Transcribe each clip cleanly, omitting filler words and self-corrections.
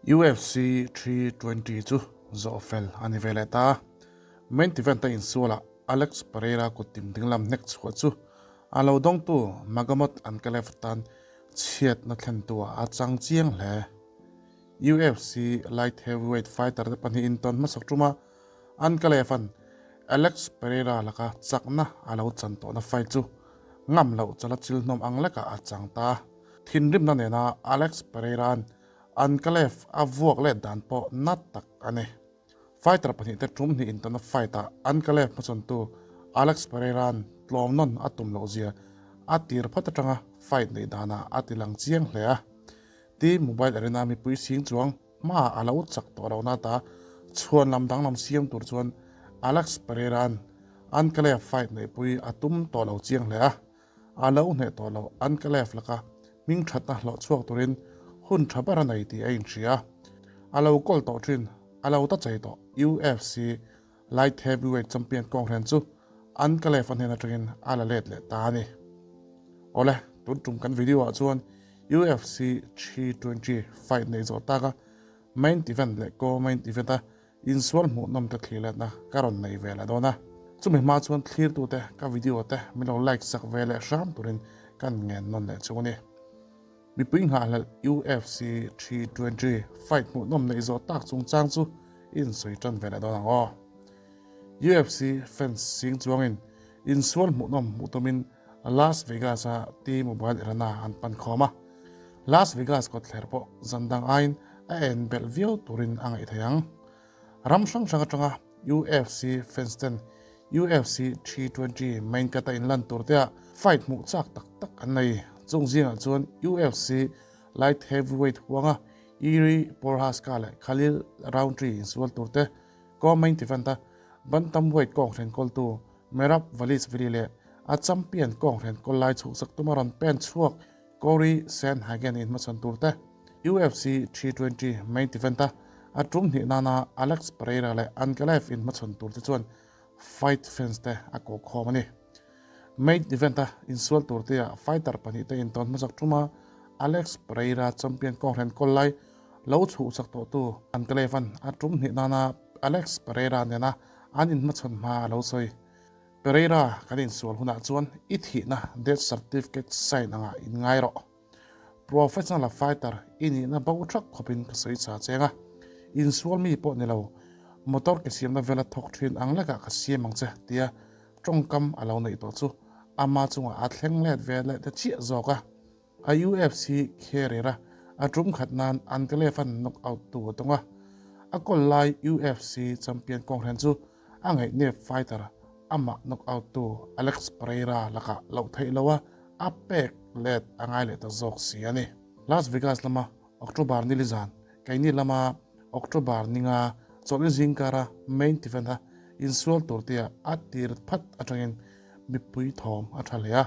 UFC 320 chu zawh fel a ni ve leh ta. Main event a insualah Alex Pereira kut tim dinglam hnek chhuah chu a lo dawngtu Magomed Ankalaev tan chhiatna thlentu ah a chang chiang hle. UFC light heavyweight fighter te pahnih intawn hmasak tuma Ankalaev-a'n Alex Pereira laka chakna a lo chan tawhna fight chu ngam loh chala chil hnawm ang lekah a chang ta. Thinrimna nena Alex Pereira-a'n Ankalaev a vuak let dan pawh na tak a ni. Fighter pahnihte tum hnih intawnna fight-ah Ankalaev hmachhawntu Alex Pereira-a'n tlawm nawn a tum loh zia a tir phawt atanga fight neih danah a ti lang chiang hle a. T-Mobile Arena mipui sing chuang hmaah a lo chak tawh lo nata chhuan lam danglam siam tur chuan Alex Pereira-a'n Ankalaev fight neihpui a tum tawh lo chiang hle a. A lo hneh tawh lo Ankalaev laka hming thatna hlawh chhuak turin hun tha ber a nei tih a inhria. A lo kawl tawh thin, a lo ta chei tawh UFC Light Heavyweight Champion kawnghren chu Ankalaev a hnen atangin a la let leh ta a ni. Awle, tun tum kan video ah chuan UFC 320 fight neih zawh taka main event leh co-main event a Insual hmuhnawm te thlir letna ka rawn nei ve leh dawn a, chumi hma chuan thlirtute ka video te min lo like sak ve leh hram turin kan ngen nawn leh chu a ni. Mipui nghahhlelh UFC 320 fight hmuhnawm neih zawh tak chungchang chu i insawi tan ve leh dawn ang aw. UFC fans sing chuangin insual hmuhnawm hmuh tumin Las Vegas a T-Mobile Arena an pan khawm a, Las Vegas kawtthler pawh zan dang aiin a en belh viau turin a ngaih thei ang. Ram hrang hrang atanga UFC fans ten UFC 320 main cut a inlan tur te ah fight hmuh chak tak tak an nei. Chung zingah chuan UFC light heavyweight huanga Jiri Prochazka leh Khalil Rountree insual tur te, co-main event a bantamweight kawnghren kawltu Merab Dvalishvili leh a champion kawnghren kawl lai chhuhsak tuma rawn pen chhuak Cory Sandhagen inhmachhawn tur te, UFC 320 main event a a tum hnih nana Alex Pereira leh Ankalaev inhmachhawn tur te chuan fight fans te a ko khawm a ni. Main event a insual tur te ah fighter pahnih te intawn hmasak thuma Alex Pereira champion kawnghren kawl lai lo chhuhsak tawhtu Ankalaev-a'n a tum hnih nana Alex Pereira nena an inhmachhawn hma a lo sawi. Pereira kan insual hunah chuan i thihna death certificate sign angah in ngai rawh. Professional fighter i nihna bo thak khawpin ka sawi cha cheng a, insual mi pawh ni lo, motor ke siamna vela thawk thin ang lekah ka siam ang che tia tawngkam a lo neih tawh chu ama chungah a thleng let ve leh ta chiah zawk a. A UFC career a a tum khat nan Ankalaev-a'n knock out tu a tawng a, a kawl lai UFC champion kawnghren chu a ngaihnep fighter amah knock out tu Alex Pereira lakah loh theih lo a, a pek let a ngai leh ta zawk si a ni. Las Vegas lama October ni li zan, keini lama October ni nga chawlhni zingkara main event a insual tur tia a tir phat atangin mipui thawm a tha hle a.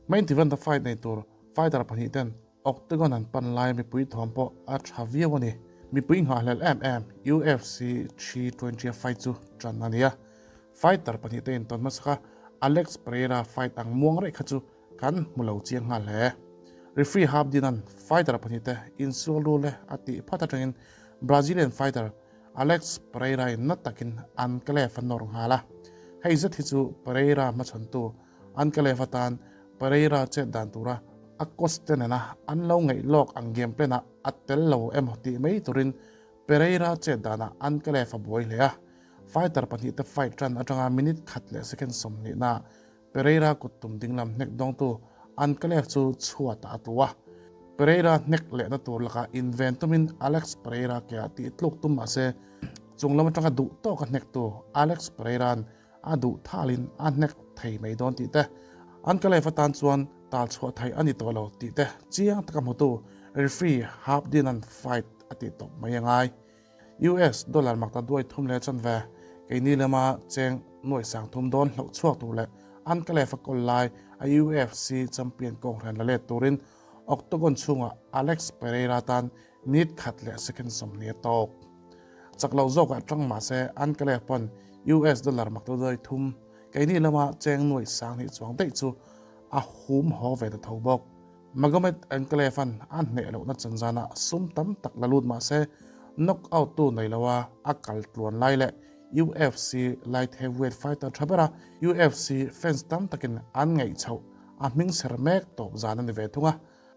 Main event a fight nei tur fighter pahnih ten Octagon an pan lai mipui thawm pawh a tha viau a ni. Mipui nghahhlelh em em UFC 320 a fight chu tan a ni a. Fighter pahnih te intawn hmasak a, Alex Pereira fight ang muang reh kha chu kan hmu lo chiang nghal hle. Referee Herb Dean-a'n fighter pahnih te insual rul e a tih phat atangin Brazilian fighter Alex Pereira in na takin Ankalaev a nawr nghal a. Hei zet hi chu Pereira hmachhawntu Ankalaev atan Pereira chet dan tura a coach te nena an lo ngaih lawk ang game plan ah a tel lo emaw tih mai turin Pereira chet danah Ankalaev a buai hle a. Fighter pahnih te fight tan atanga minute khat leh second 20 naah Pereira kut tum dinglam hnek dawngtu Ankalaev chu chhuatah a tlu a. Pereira hnek lehna tur lakah inven tumin Alex Pereira ke ah tih tluk tum mahse chung lam atanga duh tawka hnektu Alex Pereira'n A duh thalin a hnek thei mai dawn tih te, an ka life atan chuan tal chhuah thei a ni tawh lo tih te chiang taka hmutu referee Herb Dean-a'n fight a tih tawp mai a ngai. US dollar makta duai thum leh chanve keini lama cheng nuai sang thum dawn hlauh chhuak tur leh an ka life a kawl lai a UFC champion kawnghren la let turin Octagon chhungah Alex Pereira tan minute khat leh second 20 a tawk. Chak lo zawkah tang mahse an ka leh pawn US dollar mak dawih thum keini lama cheng nuai sang hnih chuang daih chu a hum haw ve ta tho bawk. Magomed Ankalaev-a'n a hneh lohna chan zanah sum tam tak la lut mah se, knockout tu nei loa a kal tluan lai leh UFC light heavyweight fighter tha bera UFC fans tam takin an ngaih chhoh a hming ser mek tawp zan a ni ve thung a.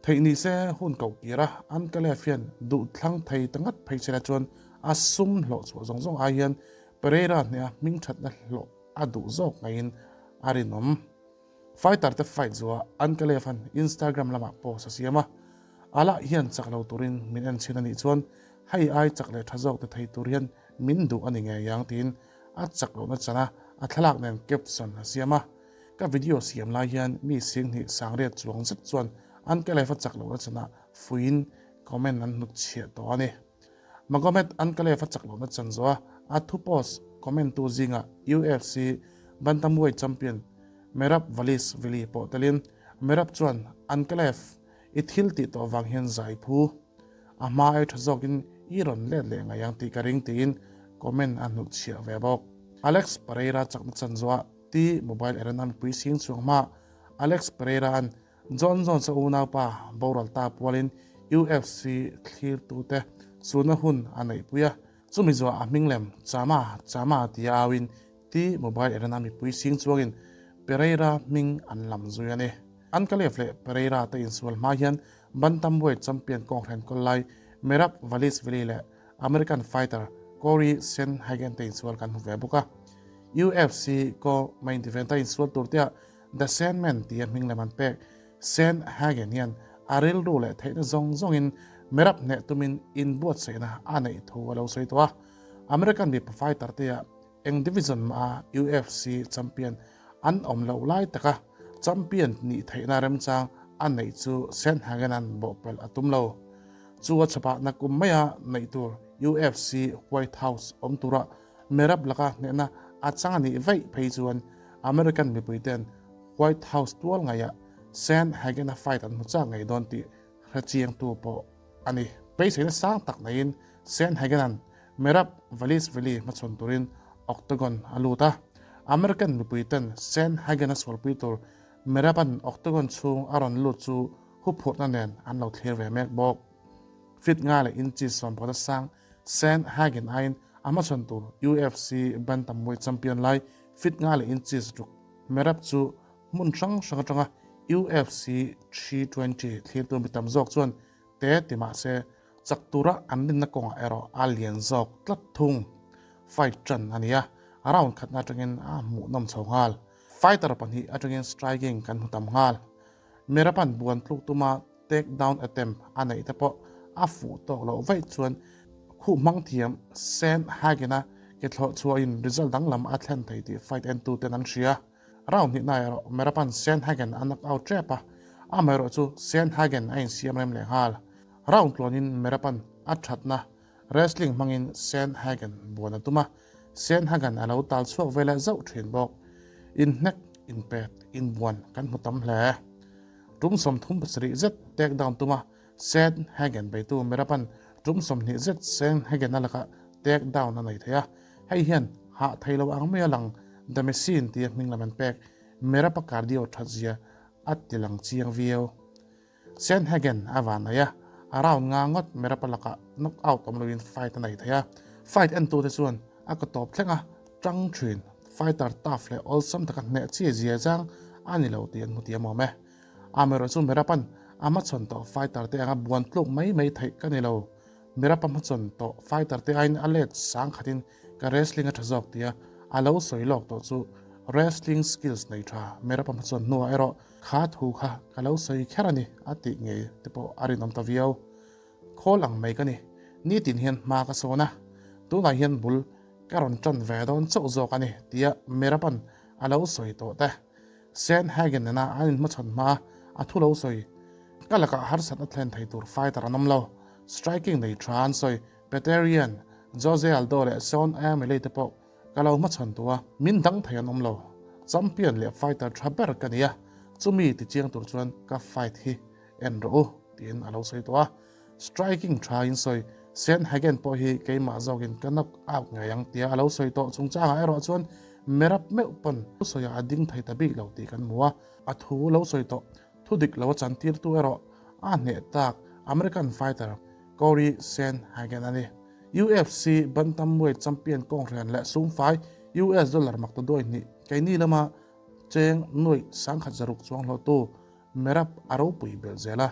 Theih ni se hun koh kir a, Ankalaev hian duh thlang thei ta ngat phei chela chuan a sum hlawh chhuah zawng zawng ai hian Pereira hneha hming thatna hlawh a duh zawk ngaiin a rinawm. Fighter te fight zuah Ankalaev han Instagram lamah post a siam a, Alah hian chak lo turin min en chhin a nih chuan hei ai chak leh tha zawk te thei tur hian min duh a ni ngei ang tiin a chak lohna chana a thlalak nen caption a siam a. Ka video siam lai hian mi singhnih sangriat chuang zet chuan Ankalaev a chak lohna chana fuiin comment an hnut chhiah tawh a ni. Magomed Ankalaev a chak lohna chan zawh a, a thu post comment tu zingah UFC bantamweight champion Merab Dvalishvili pawh telin Merab chuan Ankalaev i thil tih tawh vang hian zai phu. A hma ai tha zawkin i rawn let leh ngai ang tih ka ring tiin comment a hnutchhiah ve bawk. Alex Pereira chakna chan zawh a T-Mobile Arena mipui sing chhuang hma Alex Pereira an Jon Jones-a unaupa boral ta pualin UFC thlirtute chuna hun a neihpui a, chumi zuah a hming lem Chama Chama tia auin T-Mobile Arena mipui sing chuangin Pereira hming an lam zui a ni. Ankalaev leh Pereira te insual hma hian bantamweight champion kawnghren kawl lai Merab Dvalishvili leh American fighter Cory Sandhagen te insual kan hmu ve bawk a. UFC co-main event a insual tur teah The Sandman tia hming lem an pek. Sandhagen hian a rilru leh theihna zawng zawngin Merab hneh tumin inbuatsaihna a neih thu a lo sawi tawh a. American mipa fighter teah eng division maha UFC champion an awm loh lai taka champion nih theihna remchang a neih chu Sandhagen-a'n bawhpelh a tum lo. Chu a chhapah nakum maia neih tur UFC White House awm tura Merab laka hnehna a chang a nih vaih phei chuan American mipuite'n White House tual ngaiah Sandhagen-a fight an hmu chak ngei dawn tih hrechiangtu pawh a ni. Beiseina sang tak neiin Sandhagen-a'n Merab Dvalishvili hmachhawn turin Octagon a lut a. American mipuite'n Sandhagen-a sualpui tur Merab-a'n Octagon chhung a rawn lut chu huphurhna nen an lo thlir ve mek bawk. Fit nga leh inchi 11 sang Sandhagen aiin a hmachhawn tur UFC bantamweight champion lai fit nga leh inches ruk Merab chu hmun hrang hrang atanga UFC 320 thlirtu mi tam zawk chuan te ti mah se chak tura an rinna kawngah erawh a lian zawk tlat thung. Fight tan a ni a, round khatna atangin a hmuhnawm chho nghal. Fighter pahnih atangin striking kan hmu tam nghal. Merapan buan tluk tuma take down attempt a neih te pawh a fuh tawk loh vaih chuan khuh hmang thiam Sandhagen-a ke thlawh chhuahin result danglam a thlen thei tih fight entu ten an hria. Round hnihna erawh Merapan Sandhagen a knock out tep a, amaherawh chu Sandhagen a insiam rem leh nghal. Round tluanin Merapan a thatna wrestling hmangin Sandhagen buan a tum a, Sandhagen a lo tal chhuak ve leh zauh thin bawk. Inhnek, inpet, inbuan kan hmu tam hle. Tum 37 zet take down tuma Sandhagen beitu Merapan tum 20 zet Sandhagen-a lakah take down a nei thei a, hei hian hah thei lo ang mai a lang The Machine tia hming lam an pek Merapa cardio thatzia a ti lang chiang viau. Sandhagen a van nei a, a round nga ngawt Merapa lakah knock out awm loin fight a nei thei a, fight entute chuan a ka tawp thleng a, tang thin, fighter tough leh awlsam taka hneh chi zia zang a ni lo tih an hmu tiam awm e. Amaherawh chu Merapan a hmachhawn tawh fighter te anga buan tluk mai mai theih ka ni lo. Merapa hmachhawn tawh fighter te aiin a let sang khatin ka wrestling a tha zawk tia a lo sawi lawk tawh chu wrestling skills nei tha Merapa hmachhawn hnuah erawh kha thu kha ka lo sawi kher a ni a tih ngei te pawh a rinawm ta viau. Khawl ang mai ka ni. Nitin hian hma ka sawn a, tunah hian bul ka rawn tan ve dawn chauh zawk a ni, tia Merapan a lo sawi tawh te. Sandhagen nena an inhmachhawn hma a thu lo sawi. Ka lakah harsatna thlen thei tur fighter an awm lo. Striking nei tha an sawi. Peterian, Jose Aldo leh Sean O'Malley te pawh ka lo hmachhawn tawh a, min dang thei an awm lo. Champion leh fighter tha ber ka ni a, chumi tichiang tur chuan ka fight hi En rawh u, tiin a lo sawi tawh a. Striking tha in sawi, Sandhagen pawh hi keimah zawkin ka knock out ngei ang tia a lo sawi tawh chungchangah erawh chuan Merab meuh pawn thu sawiah a ding thei ta bik lo tih kan hmu a. A thu lo sawi tawh, thu dik lo a chantirtu erawh. a hneh tak American fighter Cory Sandhagen a ni. UFC bantamweight champion kawnghren leh sumfai US dollar maktaduai hnih keini lama cheng nuaih 1600 chuang hlawhtu Merab a ropui belh zel a.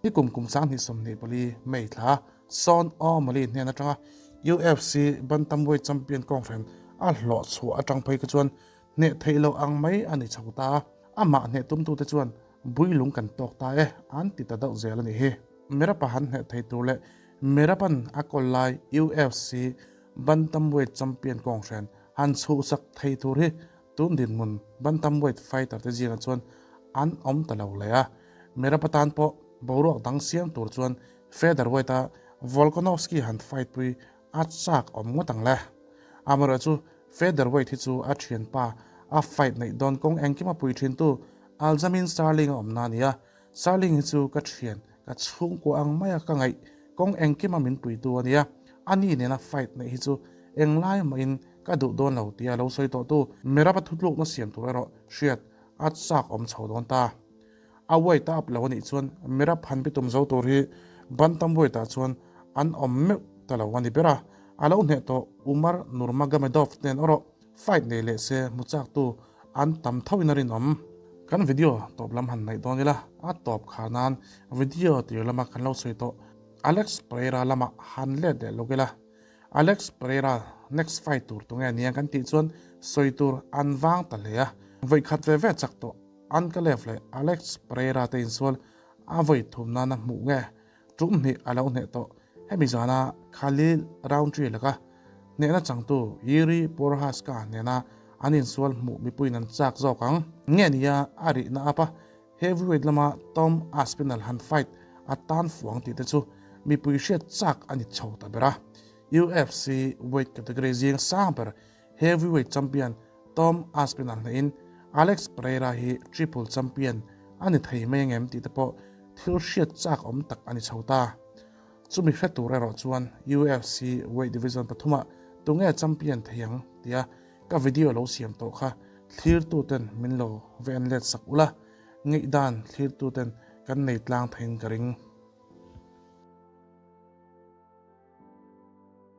Ni kum kum 2024 May thla Sean O'Malley hnen atanga UFC bantamweight champion kawnghren a hlawh chhuah atang phei kha chuan hneh theih loh ang mai a ni chho ta a, amah hneh tumtute chuan Builung kan tawk ta e, an ti ta deuh zel a nih hi. Merapa han hneh thei tur leh Merapan a kawl lai UFC Bantamweight champion kawnghren han chhuhsak thei tur hi tun dinhmun Bantamweight fighter te zingah chuan an awm ta lo leh a. Merapa tan pawh boruak dang siam tur chuan Featherweight a Volkanovski han fight pui A chak awm ngawt ang le. Amaherawhchu featherweight hi chu a thianpa a fight neih dawn kawng engkim a pui thintu Aljamain Sterling a awmna a ni a. Sterling hi chu ka thian, ka chhungkua ang maia ka ngaih kawng engkima min puitu a ni a. Ani nena fight neih hi chu englai mahin ka duh dawn lo tia lo sawi tawhtu Merab a thutlukna siam tur erawh hriat a chak awm chho dawn ta. A weight a up lo a nih chuan Merab han bitum zo tur hi bantamweight ah chuan an awm meuh ta lo a ni ber a, a lo hneh tawh Umar Nurmagomedov nen erawh fight nei leh se hmu chak tu an tam tho in a rinawm. Kan video tawp lam han naih dawn ila, a tawp khar nan video tir lama kan lo sawi tawh Alex Pereira lamah han let leh lawk ila, Alex Pereira next fight tur tunge nia kan tih chuan sawi tur an vang ta hle a, vawi khat ve ve chak tawh. Ankalev leh Alex Pereira te insual a vawi thum nana hmuh nge tum hnih a lo hneh tawh. Hemi zana Khalil Rountree laka hnehna changtu Jiri Prochazka nena an insual hmuh mipuiin an chak zawk ang. Nge nia a rihna up a, heavyweight lama Tom Aspinall han fight a tan fuang tih te chu mipui hriat chak a ni chho ta ber a. UFC weight category zing sang ber Heavyweight champion Tom Aspinall hnehin Alex Pereira hi triple champion a ni thei mai angem tih te pawh thil hriat chak awm tak a ni chho ta. Chumi hre tur erawh chuan UFC weight division pathumah tunge champion thei ang tia ka video lo siam tawh kha thlirtuten min lo ve en let sak ula, ngaihdan thlirtuten kan nei tlang theiin ka ring.